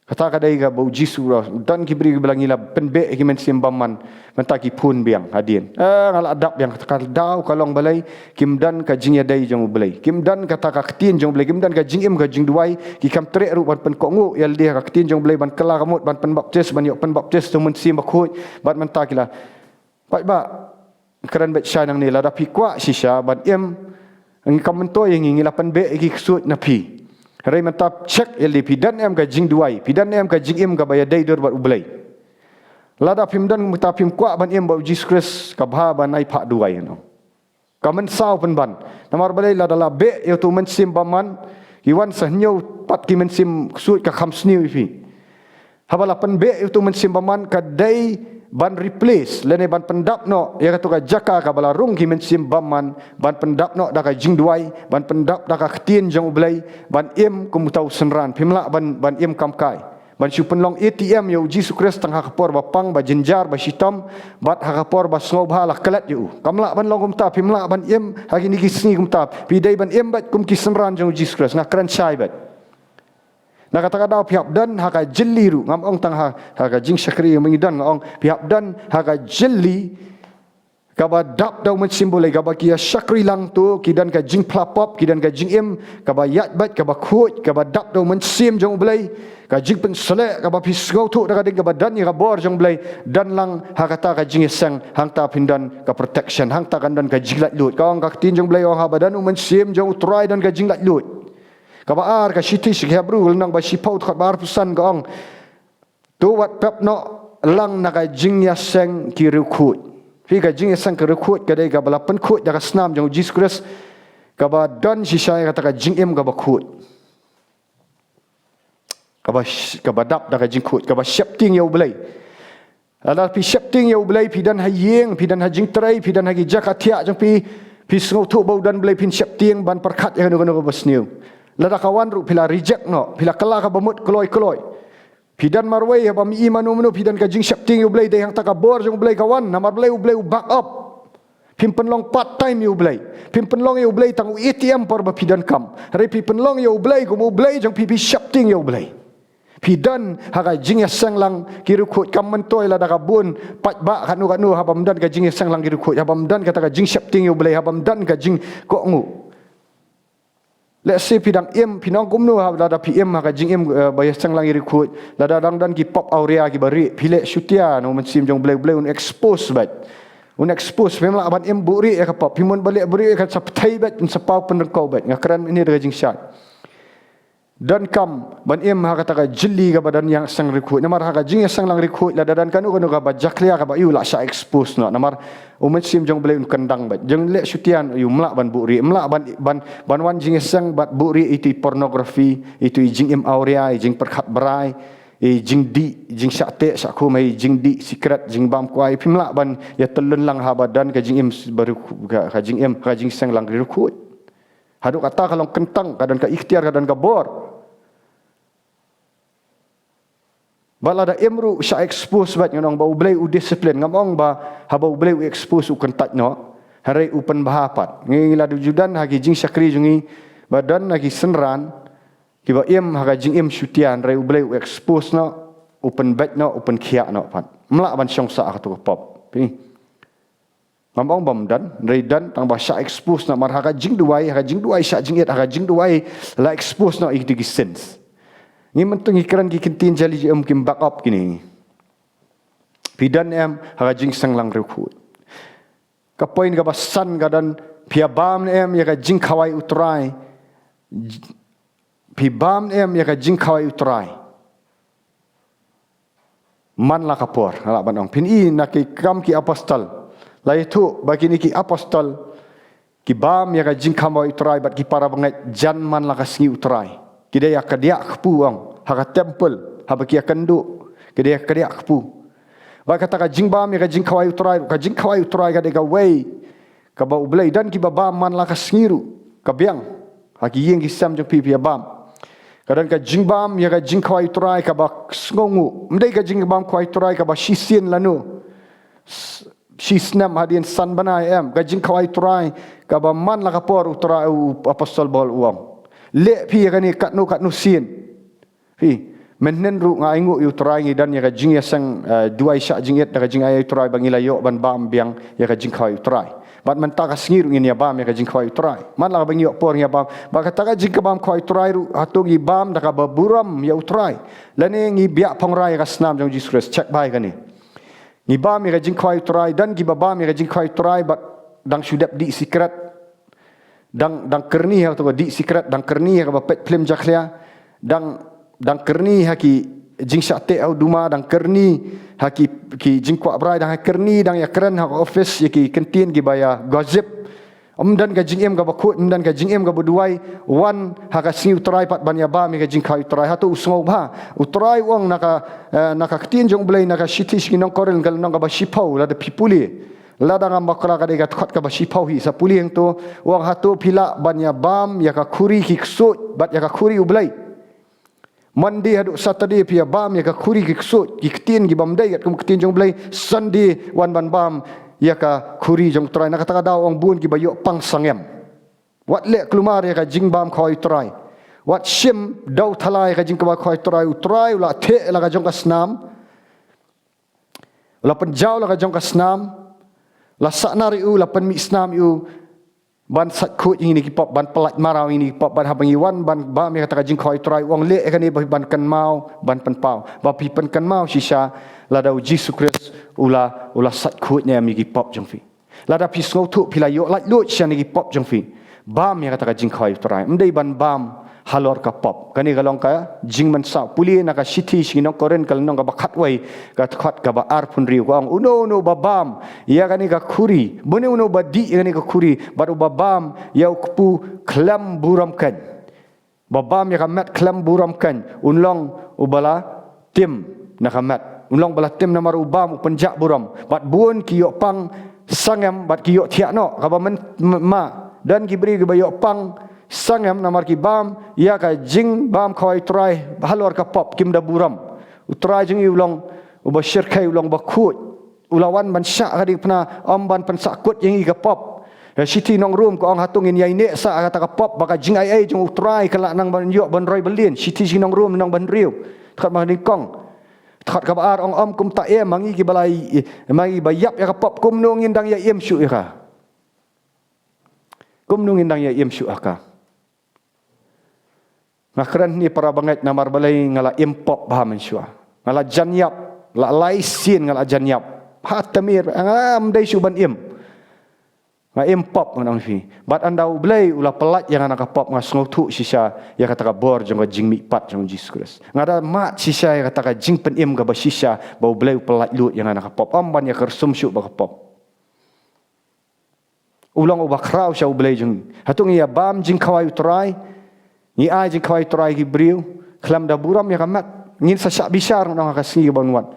Kata ka dei kaba u Jisu u ong, don ki briew kiba la, ngi la pynbeh ïa ki mynsiem bymman, mynta ki pun biang hadien. Eh, nga la dap biang. Kata ka daw ka long balei? Kim don ka jingïadei jong U Blei. Kim don kata ka ktien jong U Blei. Kim don ka jingim, ka jingduwai. Ki kham treh ruh ban pynkohnguh ïalade ha ka ktien jong U Blei, ban kylla ka mut, ban pynbaptis, ban ïoh pynbaptis da U Mynsiem Bakhuid. Bad mynta ki la Paidbah, kren beit shai nangne, lada phi kwah shisha ban im, ngi kam myntoi ïa ngi, ngi la pynbeh ïa ki ksuid na phi. Hynrei mynta check ïalade, phi don em ka jingduwai, phi don em ka jingim kaba ïadei dur bad U Blei? Lada phim don, mynta phim kwah ban im bad u Jisu Khrist, ka bha ban ai phah duwai, you know. Ka mynsaw pynban. Namar balei? Lada la beh ïa uto u mynsiem bymman, ki wan sa hynñiew pat ki mynsiem ksuid, ka kham sniew ïa phi. Haba la pynbeh ïa uto u mynsiem bymman, ka dei ban replace lane ban pyndap noh ïa kato ka jaka kaba la rung ki mynsiem bymman, ban pyndap noh da ka jingduwai, ban pyndap da ka ktien jong U Blei, ban im kum uta u synran. Phim lah ban, ban im kam kai, ban shu pynlong A T M ïa u Jisu Khrist tang ha ka por ba pang, ba jynjar, ba shitom, bad ha ka por ba sngewbha la klet ïa u. Kam lah ban long kumta, phim lah ban im ha kine ki sngi kumta. Phi dei ban im beit kum ki synran jong u Jisu Khrist. Nga kren shai beit. Na kata ka daw phi hap don ha ka jylli ruh, ngam ong tang ha, ha ka jingshakri mynta don, nga ong phi hap don ha ka jylli kaba dap da u Mynsiem Blei, kaba ki ïa shakri lang, to ki don ka jingphla pop, ki don ka jingim kaba ïaid beit, kaba khuid, kaba dap da u Mynsiem jong U Blei, ka jingpynsleh, kaba phi sngewthuh da ka ding, kaba don ïa ka bor jong U Blei. Don lang ha kata ka jingïaseng, hangta phin don ka protection, hangta kan don ka jinglaitluid. Ka ong ka ktien jong U Blei, ong, haba don u Mynsiem jong U Trai don ka jinglaitluid. Kaba ar, ka shithi sha ki Hebru, lynnong ba shiphew, dkhot ba arphew san, ka ong, to wat pep noh lang na ka jingïaseng ki riewkhuid. Phi, ka jingïaseng ki riewkhuid ka dei kaba la pynkhuid da ka snam jong u Jisu Khrist, kaba don shisha ïa kata ka jingim kaba khuid, kaba sh-, kaba dap da ka jingkhuid, kaba sheptieng ïa U Blei. Lada phi sheptieng ïa U Blei, phi don ha ïing, phi don ha jingtrei, phi don ha ki jaka thiah jong phi, phi sngewthuh ba u don Blei, phin sheptieng ban pyrkhat ïa kano kano kaba sniew. Lada ka wan ruh, phi la reject noh, phi la kylla kaba mut kloi kloi. Phi don marwei, haba ym i mano mano, phi don ka jingsheptieng ïa U Blei, dei hangta ka bor jong U Blei ka wan, namar balei? U Blei u back up. Phim pynlong part time ïa U Blei. Phim pynlong ïa U Blei tang u A T M por ba phi donkam. Hynrei phi pynlong ïa U Blei kum U Blei jong phi, phi sheptieng ïa U Blei. Phi don ha ka jingïaseng lang ki riewkhuid. Kam myntoi lada ka bun paidbah kano kano, haba ym don ka jingïaseng lang ki riewkhuid, haba ym don kata ka jingsheptieng ïa U Blei, haba ym don ka jingkohnguh. Let's say phi dang im, phin ong kumno ha, lada phi im ha ka jingim, eh, ba ïaseng lang ïa ki riewkhuid, lada dang don ki pop awria kiba rieh, phi leh shutia na u Mynsiem jong U Blei, U Blei un expose beit. Un expose, phim lah ban im buhrieh ïa ka pop, phim lah ban leh buhrieh ïa ka, sa pyrthei beit, un sa paw pynryngkaw beit. Nga kren mynne da ka jingshai. Donkam ban im ha kata ka jylli kaba don ïaseng riewkhuid. Namar ha ka jingïaseng lang riewkhuid, lada don kano kano kaba jakhlia kaba ïoh, lah shah expose noh. Namar u Mynsiem jong U Blei un kyndang beit. Jong leh shutia, ym lah ban buhrieh, ym lah ban, ban, ban wan jingïaseng bad buhrieh, ito i pornography, ito i jingim awria, i jingpyrkhat brai, i jingdih, jingshah teh shah khum, i jingdih sikret, jingbam kwai. Phim lah ban ïatyllun lang haba don ka jingim s-, ba riewkhuid, ka, ka jingim, ka jingïaseng lang riewkhuid. Haduh katta ka long kyntang, ka don ka iktiar, ka don ka bor. Bad lada im ruh, shah expose beit. Ngan ong ba U Blei u discipline. Ngam ong ba haba U Blei u expose u kyntait noh, hynrei u pynbha pat. Ngi, ngi la ju don ha ki jingshakri jong ngi ba don ha ki synran kiba im ha ka jingim shutia, hynrei U Blei u expose noh, u pynbeit noh, u pynkhiah noh pat. Ym lah ban shong sah ha kato ka pop. Phi. Ngam ong ba ym don, hynrei don, tang ba shah expose noh, namar ha ka jingduwai, ha ka jingduwai shah jingit, ha ka jingduwai la expose noh ïa kito ki sins. Ngi mynta ngi kren ki ktien jali, ym, kim back up kine. Phi don em ha ka jingïaseng lang riewkhuid? Ka point kaba san ka don, phi ïa bam ne em ïa ka jingkhawai U Trai? Phi bam ne em ïa ka jingkhawai U Trai man la ka por? Nga lah ban ong, phin i na ki Kam ki Apostol, la ïathuh ba kine ki apostol ki bam ïa ka jingkhawai U Trai bad ki para bangeit jan man la ka sngi U Trai. Ki dei ïa ka diah kpu ong. Ha ka temple. Haba ki ïakynduh. Ki dei ïa ka diah kpu. Bad kata ka jingbam ïa ka jingkhawai U Trai. Ka jingkhawai U Trai ka dei kawei kaba U Blei don kiba bam man la ka sngi ruh. Ka biang. Ha ki ïing ki sem jong phi phi ïa bam. Ka don ka jingbam ïa ka jingkhawai U Trai kaba sngewnguh. Ym dei ka jingbam khawai U Trai kaba shisien lano. Shisnem hadien san bnai em. Ka jingkhawai U Trai kaba man la ka por U Trai u Apostol Paul u ong. Leh phi ïa kane katno katno sien. Phi, mynhynnin ruh nga ainguh ïa U Trai ngi don ïa ka jingïaseng, eh, duwai shah jingit da ka jingai ïa U Trai ba ngi la ïoh ban bam biang ïa ka jingkhawai U Trai. Bad mynta ka sngi ruh ngin ïa bam ïa ka jingkhawai U Trai. Man la kaba ngi ïoh por ngi ïa bam. Bad kata ka jingkhawai U Trai ruh hato ngi bam da kaba burom ïa U Trai. Lane ngi biah phongrai ïa ka snam jong Jisu Khrist. Check bha ïa kane. Ngi bam ïa ka jingkhawai U Trai, don kiba bam ïa ka jingkhawai U Trai, bad dang shu dep dih sikret. Dang, dang kyrni ha kato ka dih sikret, dang kyrni ha kaba peit phlim jakhlia. Dang, dang kyrni ha ki jingshah teh ha u duma, dang kyrni ha ki, ki jingkwah brai, dang kyrni, dang ïakren ha ka office, ïa ki kyntien kiba ïa gossip. Ym don ka jingim kaba khuid, ym don ka jingim kaba duwai, wan ha ka sngi U Trai pat ban ïa bam ïa ka jingkhawai U Trai, hato u sngewbha. U Trai u ong na ka, eh, na ka ktien jong U Blei, na ka shithi sha ki nong Korinth ka lynnong kaba shiphew, lada phi pule. Lada ngam bakla ka dei ka dkhot kaba shiphew hi, sa pule hangto, u ong hato phi lah ban ïa bam ïa ka khuri ki ksuid, bad ïa ka khuri U Blei. Monday haduh Saturday phi ïa bam ïa ka khuri ki ksuid, ki ktien kiba ym dei katkum ka ktien jong U Blei, Sunday wan ban bam ïa ka khuri jong U Trai. Na kata ka daw ong bun kiba ïoh pang sangem. Wat leh kulmar ïa ka jingbam khawai U Trai. Wat shim daw thala ïa ka jingkhawai U Trai. U Trai u la theh la ka jong ka snam. U la pynjaw la ka jong ka snam. La sahnar ïa u, la pynmih snam ïa u. Ban sait khuid ïa ngi ki pop, ban pyllait maraw ïa ngi ki pop, ban haba ngi wan, ban bam ïa kata ka jingkhawai U Trai u ong leh ïa kane ba phi ban kynmaw, ban pynpaw. Ba phi pynkynmaw shisha, lada U Jisu Khrist, u la, u la sait khuid ne em ïa ki pop jong phi. Lada phi sngewthuh phi la ïoh laitluid sha ne ki pop jong phi. Bam ïa kata ka jingkhawai U Trai. Ym dei ban bam halor ka pop. Kane ka long ka jingmynsaw. Pule na ka shithi sha ki nong Korinth ka lynnong kaba khatwei ka dkhot kaba arphew hynriew ka ong. Uno uno ba bam ïa kane ka khuri. Bun uno uno ba dih ïa kane ka khuri. Bad uba bam ïa u kpu khlem burom keiñ. Ba bam ïa ka met khlem burom keiñ, un long uba la tim na ka met. Un long ba la tim namar u bam u pynjah burom. Bad bun ki ïoh pang sangem bad ki ïoh thiah noh. Kaba men, ma, don ki briew kiba ïoh pang sangem namar ki bam ïa ka jingbam khawai U Trai halor ka pop kim da burom. U Trai jong ngi u long uba shyrkhei, u long ba khuid. U la wan ban shah ka diengphna, ym ban pynsahkut ïa ngi ka pop. Ïa shithi nong Rom ka ong hato ngin ïai neh sah ha kata ka pop, ba ka jingai ei jong U Trai ka lah nang ban ïoh ban roi ban lin. Shithi sha ki nong Rom nong ban riew. Dkhot ba nyngkong. Dkhot kaba ar ong ym kumta em, ma ngi kiba la i-, ma ngi ba ïap ïa ka pop kumno ngin dang ïa im shuh ïa ka. Kumno ngin dang ïa im shuh ïa ka. Nga kren hangne para bangeit namar balei nga la im pop bha mynshuwa. Nga la jan ïap, la lai sien nga la jan ïap. Ha tmir, nga ym dei shuh ban im. Nga im pop ngan ong phi. Bad ynda U Blei u la pyllait ïa nga na ka pop nga sngewthuh shisha ïa kata ka bor jong ka jingmihpat jong Jisu Khrist. Nga da mad shisha ïa kata ka jingpynim kaba shisha ba U Blei u pyllait lut ïa nga na ka pop. Ym ban ïa kyrsum shuh bad ka pop. U long uba khraw sha U Blei jong ngi. Hato ngi ïa bam jingkhawai U Trai. Ngi ai jingkhawai U Trai ki briew. Khlem da burom ïa ka met. Ngin sa shah bishar ngan ong ha ka sngi kaba wan.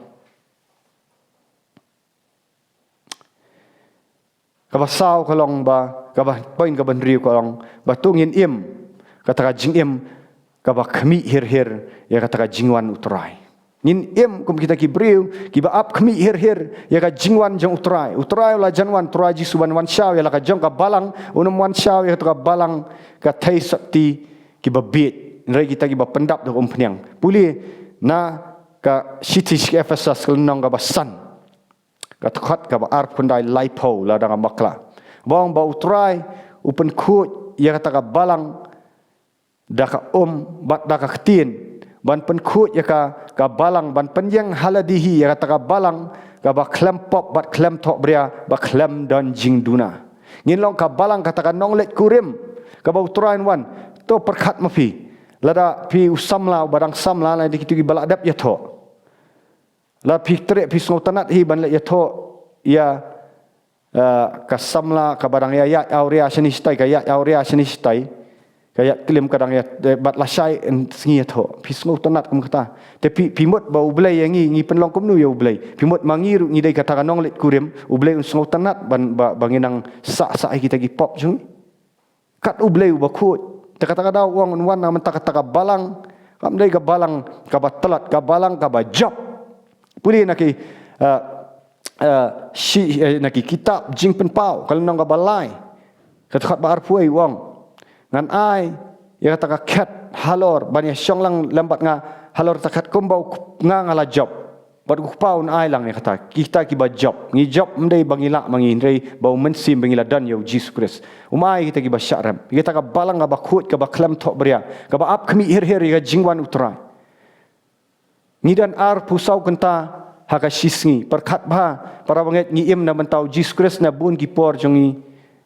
Kaba saw ka long ba, kaba point kaba hynriew ka long ba to ngin im. Kata ka jingim kaba khmih hir hir ïa kata ka jingwan U Trai. Ngin im kum kita ki briew kiba ap khmih hir hir ïa ka jingwan jong U Trai. U Trai u la jan wan, U Trai Jisu ban wan shaw ïa la ka jong ka balang, un ym wan shaw ïa kata ka balang ka thei sakti kiba bieit. Hynrei kita kiba pyndap da ka umphniang. Pule na ka shithi sha ki Ephesus ka lynnong kaba san. Ka dkhot kaba arphew khyndai, laiphew lada ngam bakla. Ba ong ba U Trai u pynkhuid ïa kata ka balang da ka um bad da ka ktien, ban pynkhuid ïa ka, ka balang, ban pynïeng ha lade hi ïa kata ka balang kaba khlem pop bad khlem thohbria bad khlem don jingduna. Ngin long ka balang kata ka nongleit kurim kaba U Trai un wan. To pyrkhat ma phi, lada phi u samla uba dang samla lane kitu kiba la dep ïathoh. La phi treh phi sngewtynnat hi ban leit ïathoh ïa, eh, ka samla kaba dang ïa ïaid awria shane shatai, ka ïaid awria shane shatai. Ka ïaid klim ka dang ïa, eh, bad lashai yn sngi ïathoh. Phi sngewtynnat kum kata. Te phi, phi mut ba U Blei ïa ngi, ngi pynlong kumno ïa U Blei. Phi mut ma ngi ruh ngi dei kata ka nongleit kurim, U Blei un sngewtynnat ban ba, ba ngin nang sah sah ïa kita ki pop jong ngi. Kat U Blei uba khuid. Te kata ka daw u ong un wan na ka bynta kata ka balang. Kam dei ka balang kaba tlot, ka balang kaba jop. Pule na ki, eh, eh, shi, eh, na ki kitab Jingpynpaw, ka lynnong kaba lai. Ka dkhot ba arphew u ong, ngan ai ïa kata ka khet halor ban ïa shong lang lem bad nga halor ta khet kumba u kp-, nga nga la jop. Bad u Kpa un ai lang ïa kata, kita kiba jop. Ngi jop ym dei ba ngi lah ma ngi, hynrei ba U Mynsiem ba ngi la don ïa U Jisu Khrist. Um ai kita kiba shah rem. Kita ka balang kaba khuid, kaba khlem thohbria, kaba ap khmih hir hir ïa ka jingwan U Trai. Ngi don arphew saw kynta ha ka shi sngi. Pyrkhat bha, para bangeit, ngi im na bynta U Jisu Khrist, na bun ki por jong ngi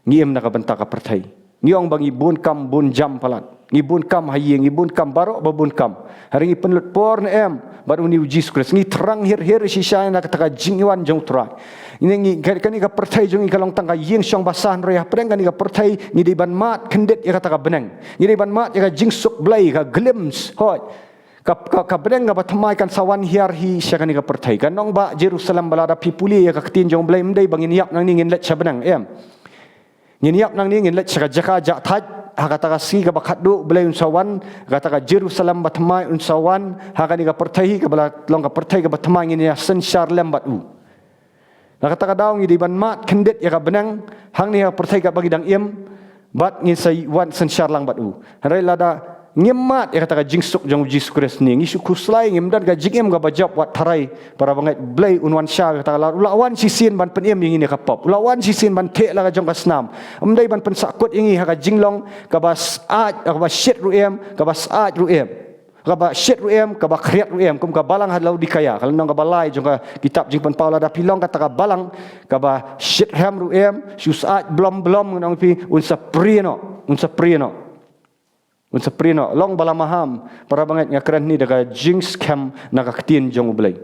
ngi im na ka bynta ka pyrthei. Ngi ong ba ngi bun kam bun jam palat. Ngi bun kam ha ïing, ngi bun kam baroh ba bun kam. Hynrei ngi pynlut por ne em bad une U Jisu Khrist? Ngi thrang hir hir shisha na kata ka jingwan jong U Trai. Ngi, ngi, kane ka pyrthei jong ngi ka long tang ka ïing shong basa, hynrei hapdeng kane ka pyrthei ngi dei ban mad khyndiat ïa kata ka bneng. Ngi dei ban mad ïa ka jingsuk Blei, ka glimpse, hooid. Ka, ka, ka bneng kaba thymmai kan sa wan hiar hi sha kane ka pyrthei. Ka nongbah Jerusalem ba lada phi pule ïa ka ktien jong U Blei, ym dei ba ngin ïap nangne ngin leit sha bneng, em. Ngin ïap nangne ngin leit sha ka jaka jahthait, ha kata ka sngi kaba khatduh U Blei un sa wan, kata ka Jerusalem bathymmai un sa wan ha kane ka pyrthei, kaba la long ka pyrthei kaba thymmai, ngin ïa synshar lem bad u. Na kata ka daw ngi dei ban mad khyndiat ïa ka bneng hangne ha ka pyrthei kaba ngi dang im, bad ngin sa wan synshar lang bad u. Hynrei lada ngim mad ïa kata ka jingsuk jong U Jisu Khrist ne, ngi shu khuslai, ngim don ka jingim kaba jop, wat tharai, para bangeit, U Blei un wan sha kata ka lad. U la wan shisien ban pynim ïa ngi na ka pop. U la wan shisien ban theh la ka jong ka snam. Ym dei ban pynsahkut ïa ngi ha ka jinglong kaba syaid, kaba shit ruh em, kaba syaid ruh em. Kaba shit ruh em, kaba khriat ruh em, kum ka balang ha Laodikaia, ka lynnong kaba lai jong ka kitab Jingpynpaw. Lada phi long kata ka balang kaba shit rhem ruh em, shu syaid blom blom, ngan ong phi, un sa prie noh, un sa prie noh. Un sa prie noh. Long ba la maham, para bangeit, nga kren hangne da ka jingskhem na ka ktien jong U Blei.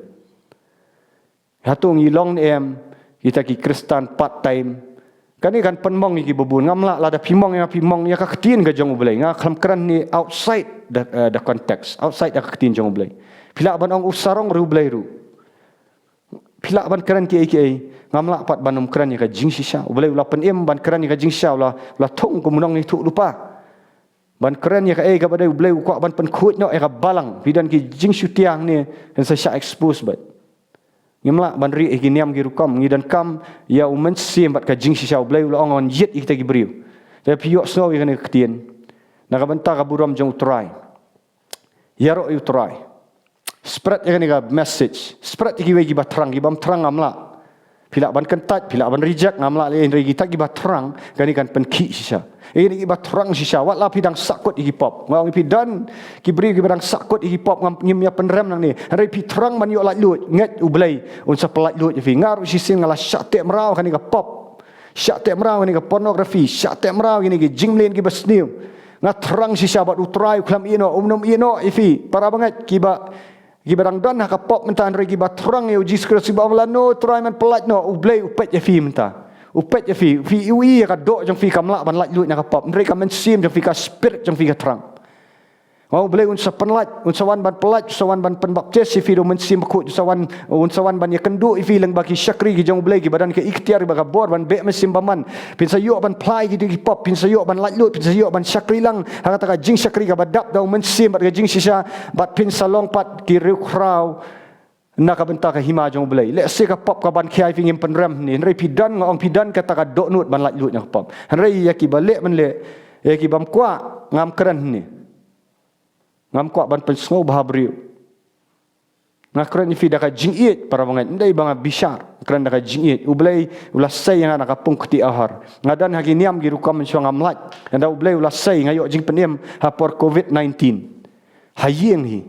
Hato ngi long ne em kita ki Khristan part time? Kane kan pynmong ïa kiba bun. Ngam lah, lada phi mong ïa, phi mong ïa ka ktien ka jong U Blei. Nga khlem kren hangne outside the, uh, the context, outside da ka ktien jong U Blei. Phi lah ban ong u sarong ruh U Blei ruh. Phi lah ban kren kiei kiei. Ngam lah pat ban ym kren ïa ka jingshisha. U Blei u la pynim ban kren ïa ka jingshisha, u la, u la thung kum u nongïathuhlypa. Ban kren ïa kaei kaba dei, U Blei u kwah ban pynkhuid noh ïa ka balang. Phi don ki jingshutia hangne kan sa shah expose bad. Ngim lah ban rieh ïa ki niam ki rukom, ngi donkam ïa U Mynsiem bad ka jingshisha. U Blei u la ong ngan jied ïa kita ki briew. Te phi ïohsngew ïa kane ka ktien na ka bynta ka burom jong U Trai. Ïaroh ïa U Trai. Spread ïa kane ka message. Spread ïa kiwei kiba thrang, ki bym thrang ngam lah. Phi lah ban kyntait, phi lah ban reject, ngam lah leh, hynrei kita kiba thrang, kane kan pynkhih shisha. Ïa kine kiba thrang shisha, wat la phi dang sahkut ïa ki pop. Nga ong phi don ki briew kiba dang sahkut ïa ki pop, ngam, ngim ïa pynrem nangne. Hynrei phi thrang ban ïoh laitluid, ngeit U Blei un sa pyllaitluid ïa phi. Nga ruh shisien nga la shah teh mraw kane ka pop. Shah teh mraw kane ka pornography, shah teh mraw kine ki jingmlien kiba sniew. Nga thrang shisha bad U Trai u khlem ïeh noh, um nym ïeh noh ïa phi. Para bangeit, kiba, kiba dang don ha ka pop mynta, hynrei kiba thrang ïa U Jisu Khrist, kiba ong la, no, Trai, men pyllait noh, U Blei u peit ïa phi mynta. U peit ïa phi, phi, u ïohi ïa ka doh jong phi kam lah ban laitluid na ka pop. Hynrei ka mynsiem jong phi, ka spirit jong phi ka thrang. Nga ong U Blei un sa pynlait, un sa wan ban pynlait, un sa wan ban pynbaptis ïa phi da U Mynsiem Bakhuid, un sa wan, un sa wan ban ïakynduh ïa phi lyngba ki shakri ki jong U Blei kiba don ka iktiar, kiba ka bor ban beh mynsiem bymman. Phin sa ïoh ban phla ïa ki, ki pop, phin sa ïoh ban laitluid, phin sa ïoh ban shakri lang ha kata ka jingshakri kaba dap da U Mynsiem bad ka jingshisha, bad phin sa long pat ki riewkhraw na ka bynta ka hima jong U Blei. Lehse ka pop ka ban khia ïa phi, ngim pynrem hangne, hynrei phi don, nga ong phi don kata ka dohnud ban laitluid na ka pop. Hynrei ïa kiba leh ban leh, ïa ki bym kwah ngam kren hangne. Ngam kwah ban pynsngewbha briew. Nga kren ïa phi da ka jingïeit, para bangeit, ym dei ba nga bishar. Nga kren da ka jingïeit. U Blei u la sei ïa nga na ka pung kti ahor. Nga don ha ki niam ki rukom mynshuwa ngam lait. Ynda U Blei u la sei, nga ïoh jingpynim ha por covid nineteen. Ha ïing hi.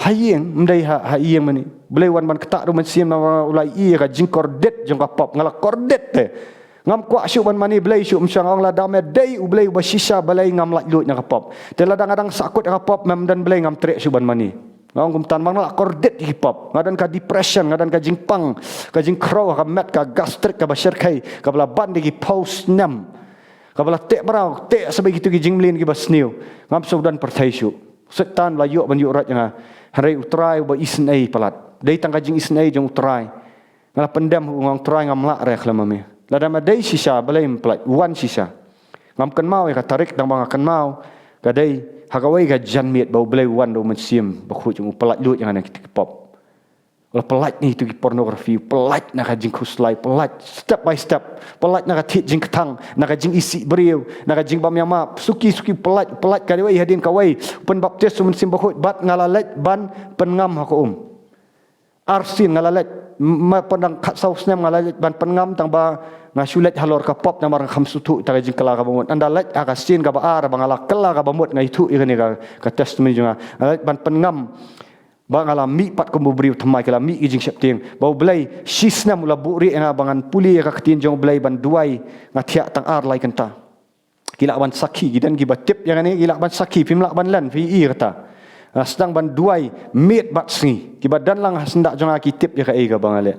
Ha ïing, ym dei ha, ha ïing mane. U Blei u wan ban ktah da U Mynsiem, u la ïohi ïa ka jingkordit jong ka pop. Nga la kordit te. Ngam kwah shuh ban mane Blei shuh, mynshuwa nga ong lada me dei U Blei uba shisha, balei ngam laitluid na ka pop. Te lada nga dang sahkut ïa ka pop, mem don Blei, ngam treh shuh ban mane. Nga ong kumta namar nga la kordit ïa ki pop. Nga don ka depression, nga don ka jingpang, ka jingkhrew ha ka met, ka gastric kaba shyrkhei, kaba la ban da ki phew snem. Kaba la teh mraw, teh sa bad kito ki jingmlien kiba sniew. Ngam sngewdon pyrthei shuh. Soitan u la ïoh ban ïuh roit ïa nga. Hynrei U Trai uba isynei palat. Dei tang ka jingisynei jong U Trai. Nga la pyndem, nga ong, Trai, ngam lah re khlem ma me. Lada ma dei shisha, balei ym pynlait, wan shisha. Ngam kynmaw ïa ka tarik, tang ba nga kynmaw ka dei ha kawei ka janmiet ba U Blei u wan da U Mynsiem Bakhuid, u pynlait lut ïa nga na kito ki pop. U la pynlait na kito ki pornography, u pynlait na ka jingkhuslai, pynlait step by step, pynlait na ka thied jingkthang, na ka jingisih briew, na ka jingbym ïamap, suki suki pynlait, pynlait kawei hadien kawei, pynbaptis U Mynsiem Bakhuid, bad nga la leit ban pynngam ha ka um. Arsien nga la leit, m-, ma pynban khatsaw snem nga la leit ban pynngam, tang ba nga shu leit halor ka pop namar nga kham sngewthuh ïa ka jingkylla kaba mut. Ynda leit ha ka sien kaba ar ba nga la kylla kaba mut, nga ithuh ïa kane ka, ka testimony jong nga. Nga la leit ban pynngam ba nga la mih pat kum u briew thymmai, ki la mih ki jingsheptieng. Ba U Blei shisnem u la buhrieh ïa nga ba ngan pule ïa ka ktien jong U Blei ban duwai, nga thiah tang ar lai kynta. Ki lah ban sakhi, ki don kiba tip ïa kane, ki lah ban sakhi, phim lah ban len, phi i kata. Nga sdang ban duwai miet bad sngi. Kiba don lang ha syndah jong nga ki tip ïa kaei kaba nga leh.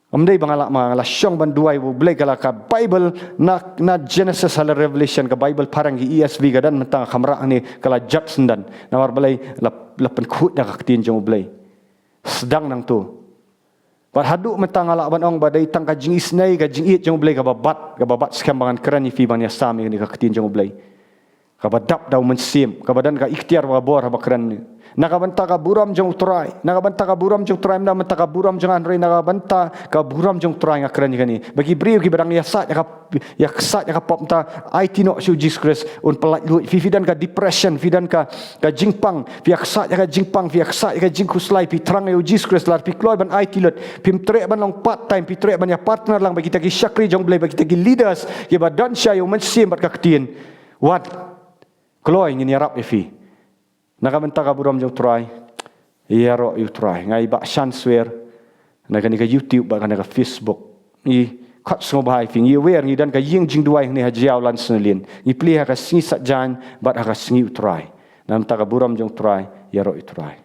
Ym dei ba nga lah ma, nga la shong ban duwai, U Blei, ka la, ka Bible na, na Genesis ha la Revelation, ka Bible phareng, ki E S V, ka don mynta, kham rah ne, ka la jot syndon. Namar balei? La, la pynkhuid da ka ktien jong U Blei. Sdang nangto. Bad haduh mynta nga lah ban ong ba dei tang ka jingisynei, ka jingïeit jong U Blei kaba bat, kaba bat skhem ba ngan kren ïa phi ban ïasam ïa kane ka ktien jong U Blei. Kaba dap da U Mynsiem, kaba don ka iktiar ba bor haba kren. Na ka bynta ka burom jong U Trai, na ka bynta ka burom jong U Trai, ym na ka bynta ka burom jong nga hynrei na ka bynta ka burom jong U Trai nga kren ïa kane. Ba ki briew kiba dang ïasaid ïa ka, ïasaid ïa ka pop, mynta aiti noh sha U Jisu Khrist, un pynlait luid. Phi, phi don ka depression, phi don ka, ka jingpang, phi ïasaid ïa ka jingpang, phi ïasaid ïa ka jingkhuslai, phi thrang ïa U Jisu Khrist, lada phi kloi ban aiti lut, phim treh ban long part time, phi treh ban ïa partner lang bad kita ki shakri jong U Blei, bad kita ki leaders kiba don sha ïa U Mynsiem bad ka ktien. Wat kloi, ngin ïarap ïa phi. Na ka bynta ka burom jong U Trai, ïaroh ïa U Trai. Nga i Bah Shanswer, na kane ka YouTube bad kane ka Facebook. Ngi khot sngewbha ïa phi, ngi aware ngi don ka ïing jingduwai hangne ha Jaïaw Lansonalane. Ngi plie ha ka sngi Saitjaiñ bad ha ka sngi U Trai. Na ka bynta ka burom jong U Trai, ïaroh ïa U Trai.